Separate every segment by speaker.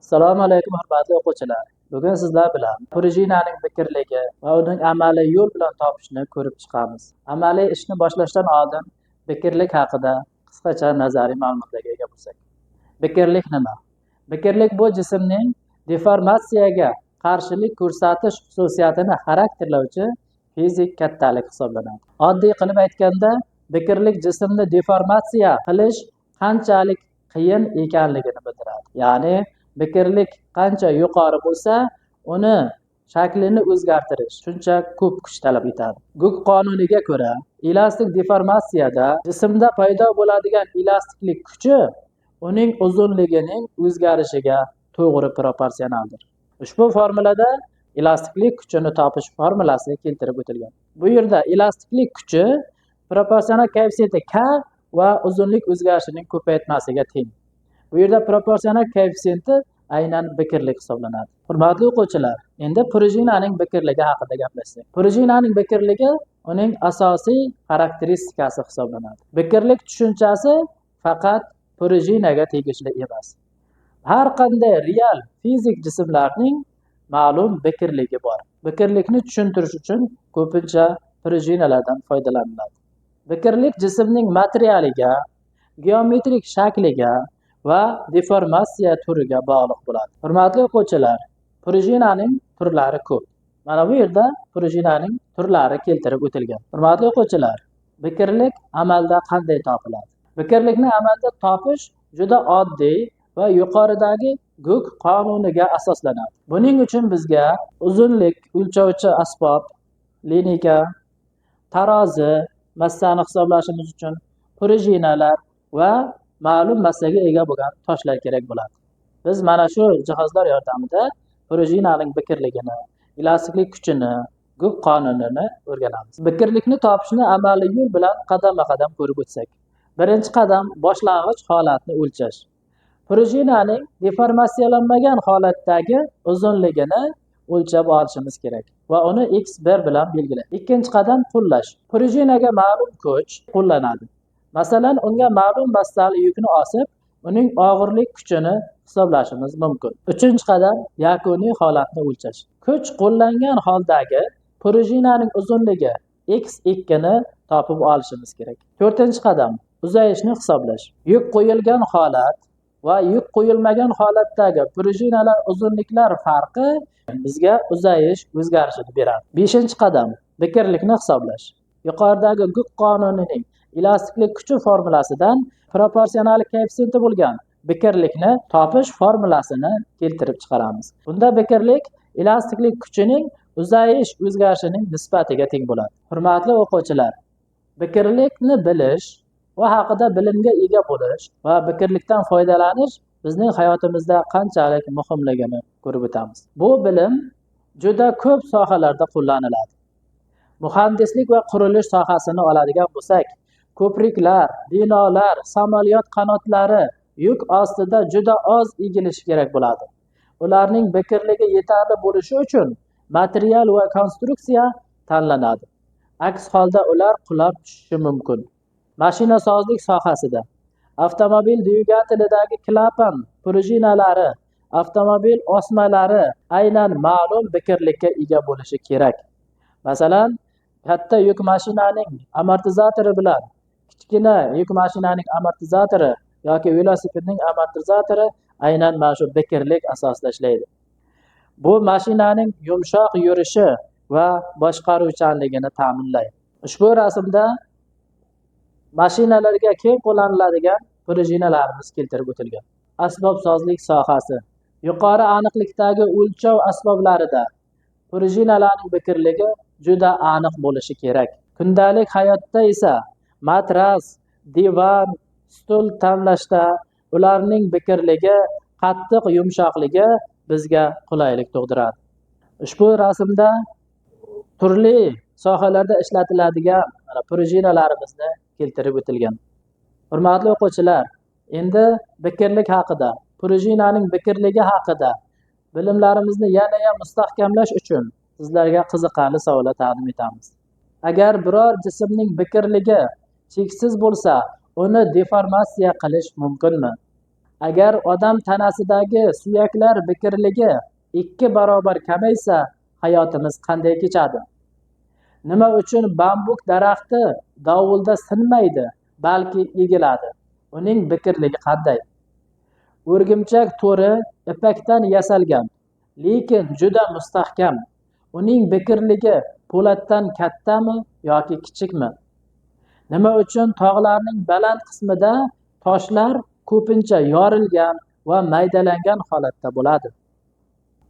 Speaker 1: Assalomu alaykum, hurmatli o'quvchilar. Bugun sizlar bilan prujinaning bikirligi va uning amaliy yo'l bilan topishni ko'rib chiqamiz. Amaliy ishni boshlashdan oldin bikirlik haqida qisqacha nazariy ma'lumotlarga ega bo'lsak. Bikirlik nima? Bikirlik bu jismning deformatsiyaga qarshilik ko'rsatish xususiyatini xarakterlovchi fizik kattalik hisoblanadi. Oddiy qilib aytganda, bikirlik jismni deformatsiya qilish qanchalik qiyin ekanligini bildiradi. Ya'ni bikirlik qancha yuqori bo'lsa, uni shaklini o'zgartirish shuncha ko'p kuch talab etadi. Guk qonuniga ko'ra, elastik deformatsiyada jismda paydo bo'ladigan elastiklik kuchi uning uzunligining o'zgarishiga to'g'ri proporsionaldir. Ushbu formulada elastiklik kuchini topish formulasi keltirib o'tilgan. Bu yerda elastiklik kuchi proporsional koeffitsiyenti K va uzunlik o'zgarishining ko'paytmasiga teng. Bu yerda proporsional koeffitsiyenti aynan bikirlik hisoblanadi. Hurmatli o'quvchilar, endi prujinaning bikirligi haqida gaplashsak. Prujinaning bikirligi uning asosiy xarakteristikasi hisoblanadi. Bikirlik tushunchasi faqat prujinaga tegishli emas. Har qanday real fizik jismlarning ma'lum bikirligi bor. Bikirlikni tushuntirish uchun ko'pincha prujinalardan foydalaniladi. Bikirlik jismning materialiga, geometrik shakliga va deformatsiya turiga bog'liq bo'ladi. Hurmatli o'quvchilar, prujinaning turlari ko'p. Mana bu yerda prujinaning turlari keltirib o'tilgan. Hurmatli o'quvchilar, bikirlik amalda qanday topiladi? Bikirlikni amalda topish juda oddiy va yuqoridagi Guk qonuniga asoslanadi. Buning uchun bizga uzunlik o'lchovchi asbob, lineyka, tarozi, massani hisoblashimiz uchun prujinalar va ma'lum massaga ega bo'lgan toshlar kerak bo'ladi. Biz mana shu jihozlar yordamida prujinaning bikirligini, elastiklik kuchini, Guk qonunini o'rganamiz. Bikirlikni topishni amaliy yo'l bilan qadamma-qadam ko'rib o'tsak. Birinchi qadam boshlang'ich holatni o'lchash. Prujinaning deformatsiyalanmagan holatdagi uzunligini o'lchab olishimiz kerak va uni x1 bilan belgilash. Ikkinchi qadam qo'llash. Prujinaga ma'lum kuch qo'llanadi. Masalan, unga ma'lum massali yukni osib, uning og'irlik kuchini hisoblashimiz mumkin. Uchinchi qadam yakuniy holatni o'lchash. Kuch qo'llangan holdagi prujinaning uzunligi x2 ni topib olishimiz kerak. To'rtinchi qadam uzayishni hisoblash. Yuk qo'yilgan holat va yuk qo'yilmagan holatdagi prujinalar uzunliklar farqi bizga uzayish o'zgarishini beradi. Beshinchi qadam bikirlikni hisoblash. Yuqoridagi Guk qonunining elastiklik kuchi formulasidan proporsional koeffitsiyenti bo'lgan bikirlikni topish formulasini keltirib chiqaramiz. Bunda bikirlik elastiklik kuchining uzayish o'zgarishining nisbatiga teng bo'ladi. Hurmatli o'quvchilar, bikirlikni bilish va haqida bilimga ega bo'lish va bikirlikdan foydalanish bizning hayotimizda qanchalik muhimligini ko'rib o'tamiz. Bu bilim juda ko'p sohalarda qo'llaniladi. Muhandislik va qurilish sohasini oladigan bo'lsak, ko'priklar, binolar, samolyot qanotlari yuk ostida juda oz egilishi kerak bo'ladi. Ularning bikirligi yetarli bo'lishi uchun material va konstruksiya tanlanadi. Aks holda ular qulab tushishi mumkin. Mashinasozlik sohasida avtomobil dvigatelidagi klapan prujinalari, avtomobil osmalari aynan ma'lum bikirlikka ega bo'lishi kerak. Masalan, katta yuk mashinaning amortizatori bilan kichkina yuk mashinaning amortizatori yoki velosipedning amortizatori aynan mana shu bikirlik asosida ishlaydi. Bu mashinaning yumshoq yurishi va boshqaruvchanligini ta'minlaydi. Ushbu rasmda mashinalarga keng qo'llaniladigan prujinalarimiz keltirib o'tilgan. Asbobsozlik sohasi yuqori aniqlikdagi o'lchov asboblarida prujinalarning bikirligi juda aniq bo'lishi kerak. Kundalik hayotda esa matras, divan, stul tanlashda ularning bikirligi, qattiq yumshoqligi bizga qulaylik tug'diradi. Ushbu rasmda turli sohalarda ishlatiladigan mana prujinalarimizni keltirib o'tilgan. Hurmatli o'quvchilar, endi bikirlik haqida, prujinaning bikirligi haqida bilimlarimizni yanayam mustahkamlash uchun sizlarga qiziqarli savollar taqdim etamiz. Agar biror jismning bikirligi cheksiz bo'lsa, uni deformatsiya qilish mumkinmi? Agar odam tanasidagi suyaklar bikirligi 2 barobar kamaysa, hayotimiz qanday kechadi? Nima uchun bambuk daraxti dovulda sinmaydi, balki egiladi? Uning bikirligi qanday? O'rgimchak to'ri ipakdan yasalgan, lekin juda mustahkam. Uning bikirligi po'latdan kattami yoki kichikmi? Nima uchun tog'larning baland qismida toshlar ko'pincha yorilgan va maydalangan holatda bo'ladi?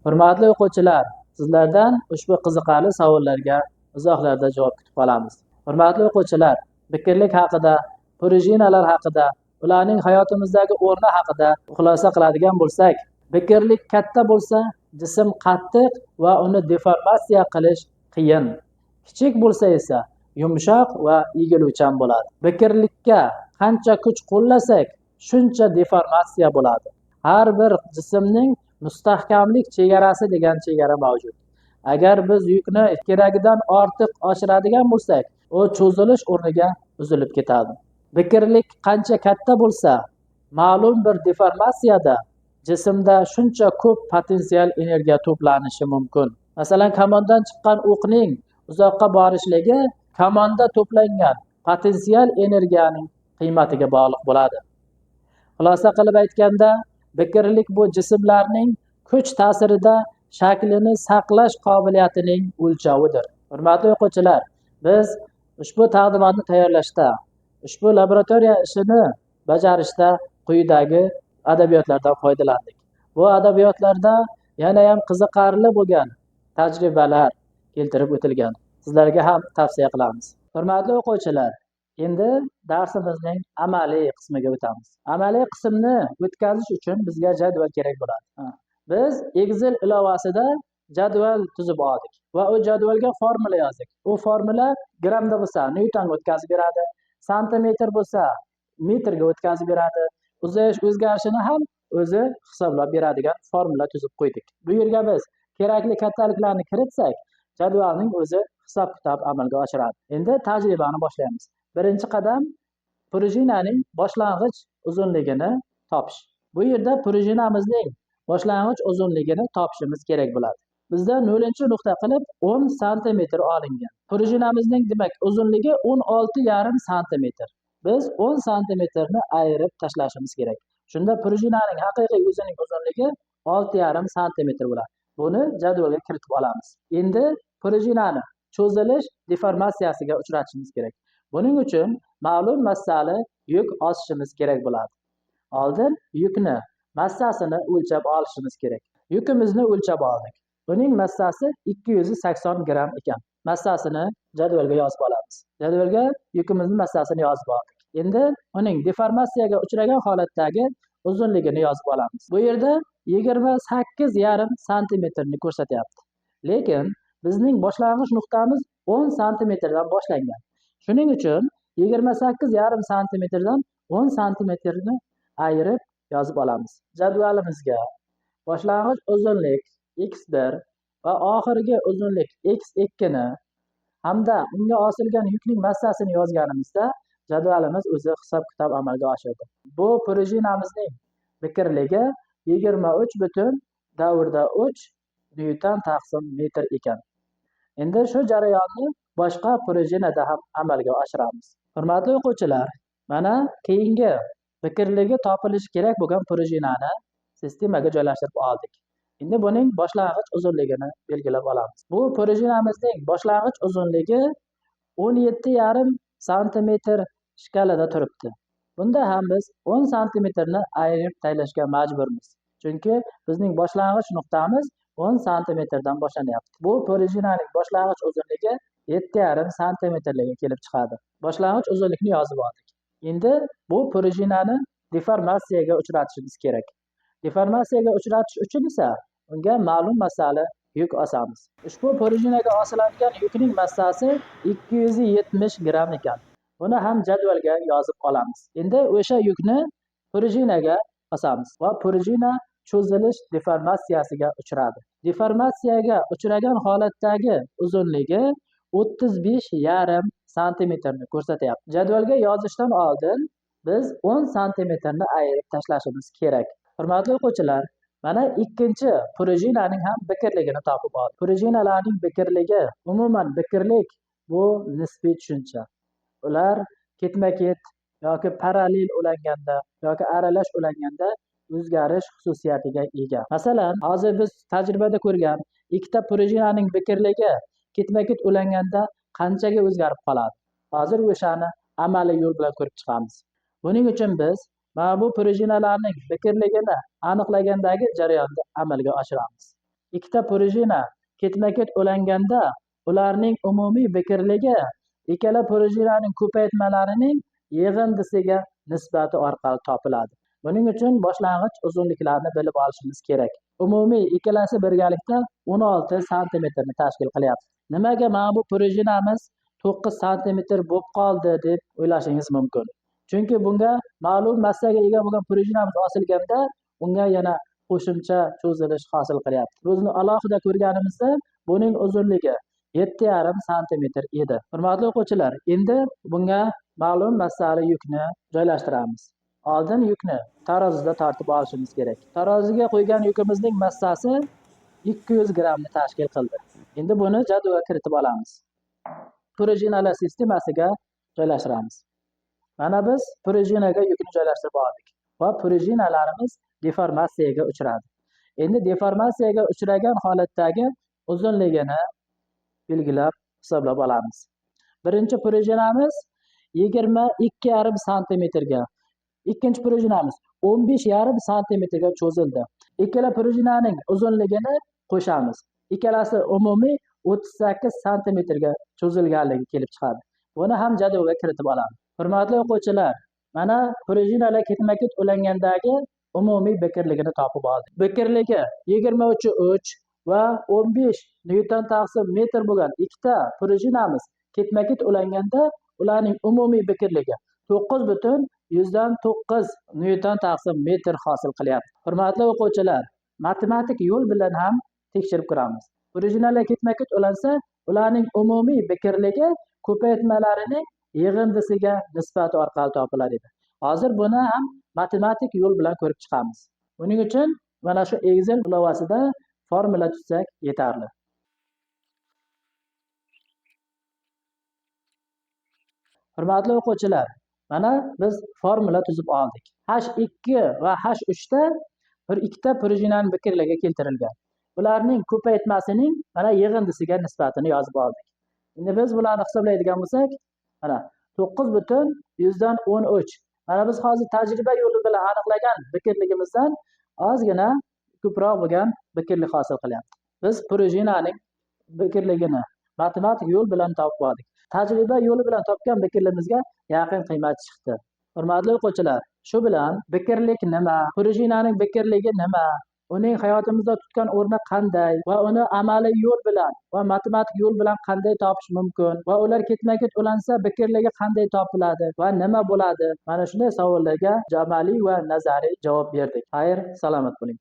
Speaker 1: Hurmatli o'quvchilar, sizlardan ushbu qiziqarli savollarga izohlarda javob kutib qolamiz. Hurmatli o'quvchilar, bikirlik haqida, prujinalar haqida, ularning hayotimizdagi o'rni haqida xulosa qiladigan bo'lsak, bikirlik katta bo'lsa, jism qattiq va uni deformatsiya qilish qiyin. Kichik bo'lsa esa yumshoq va egiluvchan bo'ladi. Bikirlikka qancha kuch qo'llasak, shuncha deformatsiya bo'ladi. Har bir jismning mustahkamlik chegarasi degan chegara mavjud. Agar biz yukni keragidan ortiq oshiradigan bo'lsak, u cho'zilish o'rniga uzilib ketadi. Bikirlik qancha katta bo'lsa, ma'lum bir deformatsiyada jismda shuncha ko'p potensial energiya to'planishi mumkin. Masalan, kamondan chiqqan o'qning uzoqqa borishligi kamonda to'plangan potensial energiyaning qiymatiga bog'liq bo'ladi. Xulosa qilib aytganda, bikirlik bu jismlarning kuch ta'sirida shaklini saqlash qobiliyatining o'lchovidir. Hurmatli o'quvchilar, biz ushbu taqdimotni tayyorlashda, ushbu laboratoriya ishini bajarishda quyidagi adabiyotlardan foydalandik. Bu adabiyotlarda yana ham qiziqarli bo'lgan tajribalar keltirib o'tilgan. Sizlarga ham tavsiya qilamiz. Hurmatli o'quvchilar, endi darsimizning amaliy qismiga o'tamiz. Amaliy qismni o'tkazish uchun bizga jadval kerak bo'ladi. Biz Excel ilovasida jadval tuzib oldik va u jadvalga formula yozdik. U formula grammda bo'lsa nyutonga o'tkazib beradi, santimetr bo'lsa metrga o'tkazib beradi. Uzayish o'zgarishini ham o'zi hisoblab beradigan formula tuzib qo'ydik. Bu yerga biz kerakli kattaliklarni kiritsak, jadvalning o'zi hisob-kitob amalga oshiradi. Endi tajribani boshlaymiz. Birinchi qadam prujinaning boshlang'ich uzunligini topish. Bu yerda prujinamizning boshlang'ich uzunligini topishimiz kerak bo'ladi. Bizda 0-nuqta qilib 10 santimetr olingan. Prujinamizning demak uzunligi 16,5 santimetr. Biz 10 santimetrni ayirib tashlashimiz kerak. Shunda prujinaning haqiqiy o'zining uzunligi 6,5 santimetr bo'ladi. Buni jadvalga kiritib olamiz. Endi prujinani cho'zilish deformatsiyasiga uchratishimiz kerak. Buning uchun ma'lum massali yuk osishimiz kerak bo'ladi. Oldin yukni massasini o'lchab olishimiz kerak. Yukimizni o'lchab oldik. Buning massasi 280 gramm ekan. Massasini jadvalga yozib olamiz. Jadvalga yukimizning massasini yozib oldik. Endi uning deformatsiyaga uchragan holatdagi uzunligini yozib olamiz. Bu yerda 28,5 santimetrni ko'rsatyapti. Lekin bizning boshlang'ich nuqtamiz 10 santimetrdan boshlangan. Shuning uchun 28,5 santimetrdan 10 santimetrni ayirib yozib olamiz. Jadvalimizga boshlang'ich uzunlik x1 va oxirgi uzunlik x2 ni hamda unga osilgan yukning massasini yozganimizda jadvalimiz o'zi hisob-kitob amalga oshirdi. Bu prujinamizning bikirligi 23,3 nyuton taqsim metr ekan. Endi shu jarayonni boshqa prujinada ham amalga oshiramiz. Hurmatli o'quvchilar, mana keyingi bikirligi topilishi kerak bo'lgan prujinani sistemaga joylashtirib oldik. Endi buning boshlang'ich uzunligini belgilab olamiz. Bu prujinamizning boshlang'ich uzunligi 17,5 santimetr shkalada turibdi. Bunda ham biz 10 santimetrni ayirib tashlashga majburmiz. Chunki bizning boshlang'ich nuqtamiz 10 santimetrdan boshlanyapti. Bu prujinaning boshlang'ich uzunligi 7,5 santimetrlarga kelib chiqadi. Boshlang'ich uzunlikni yozib oldik. Endi bu prujinani deformatsiyaga uchratishimiz kerak. Deformatsiyaga uchratish uchun esa unga ma'lum massali yuk osamiz. Ushbu prujinaga osiladigan yukning massasi 270 gramm ekan. Buni ham jadvalga yozib olamiz. Endi o'sha yukni prujinaga osamiz va prujina cho'zilish deformatsiyasiga uchradi. Deformatsiyaga uchragan holatdagi uzunligi 35,5 santimetrni ko'rsatyapti. Jadvalga yozishdan oldin Biz 10 santimetrni ayirib tashlashimiz kerak. Hurmatli o'quvchilar, mana ikkinchi prujinaning ham bikirligini topib oldik. Prujinalarning bikirligi, umuman bikirlik bu nisbiy tushuncha. Ular ketma-ket yoki parallel ulanganda yoki aralash ulanganda o'zgarish xususiyatiga ega. Masalan, hozir biz tajribada ko'rgan ikkita prujinaning bikirligi ketma-ket ulanganda qanchaga o'zgarib qoladi? Hozir o'shani amaliy yo'l bilan ko'rib chiqamiz. Buning uchun biz mana bu prujinalarning bikirligini aniqlagandagi jarayonni amalga oshiramiz. Ikkita prujina ketma-ket ulanganda ularning umumiy bikirligi ikkala prujinaning ko'paytmalarining yig'indisiga nisbati orqali topiladi. Buning uchun boshlang'ich uzunliklarni bilib olishimiz kerak. Umumiy ikkalasi birgalikda 16 santimetrni tashkil qilyapti. Nimaga mana bu prujinamiz 9 santimetr bo'lib qoldi deb o'ylashingiz mumkin. Chunki bunga ma'lum massaga ega bo'lgan prujinamiz osilganda unga yana qo'shimcha cho'zilish hosil qilyapti. Bizni alohida ko'rganimizda buning uzunligi 7,5 santimetr edi. Hurmatli o'quvchilar, endi bunga ma'lum massali yukni joylashtiramiz. Oldin yukni tarozida tortib olishimiz kerak. Taroziga qo'ygan yukimizning massasi 200 grammni tashkil qildi. Endi buni jadvalga kiritib olamiz. Prujinalar sistemasiga joylashtiramiz. Mana biz prujinaga yukni joylashtirib oldik va prujinalarimiz deformatsiyaga uchradi. Endi deformatsiyaga uchragan holatdagi uzunligini belgilab hisoblab olamiz. Birinchi prujinamiz 22,5 santimetrga, ikkinchi prujinamiz 15,5 santimetrga cho'zildi. Ikkala prujinaning uzunligini qo'shamiz. Ikkalasi umumiy 38 santimetrga cho'zilganligi kelib chiqadi. Buni ham jadvalga kiritib olamiz. Hurmatli o'quvchilar, mana prujinalar ketma-ket ulangandagi umumiy bikirligini topib oldik. Bikirligi 23,3 va 15 nyuton taqsim metr bo'lgan ikkita prujinamiz ketma-ket ulanganda ularning umumiy bikirligi 9,9 nyuton taqsim metr hosil qilyapti. Hurmatli o'quvchilar, matematik yo'l bilan ham tekshirib ko'ramiz. Prujinalar ketma-ket ulansa, ularning umumiy bikirligi ko'paytmalarining yig'indisiga nisbati orqali topilar edi. Hozir buni ham matematik yo'l bilan ko'rib chiqamiz. Buning uchun mana shu Excel ilovasida formula tuzsak yetarli. Hurmatli o'quvchilar, mana biz formula tuzib oldik. H2 va H3 da bir ikkita prujinaning bikirligi keltirilgan. Ularning ko'paytmasining mana yig'indisiga nisbatini yozib oldik. Endi biz bularni hisoblaydigan bo'lsak, mana 9,13. Mana biz hozir tajriba yo'li bilan aniqlagan bikirligimizdan ozgina ko'proq bo'lgan bikirlik hosil qilyapti. Biz prujinaning bikirligini matematik yo'l bilan topib oldik. Tajriba yo'li bilan topgan bikirligimizga yaqin qiymat chiqdi. Hurmatli o'quvchilar, shu bilan bikirlik nima, prujinaning bikirligi nima, uning hayotimizda tutgan o'rni qanday va uni amaliy yo'l bilan va matematik yo'l bilan qanday topish mumkin va ular ketma-ket ulansa bikirligi qanday topiladi va nima bo'ladi? Mana shunday savollarga amaliy va nazariy javob berdik. Xayr, salomat bo'ling.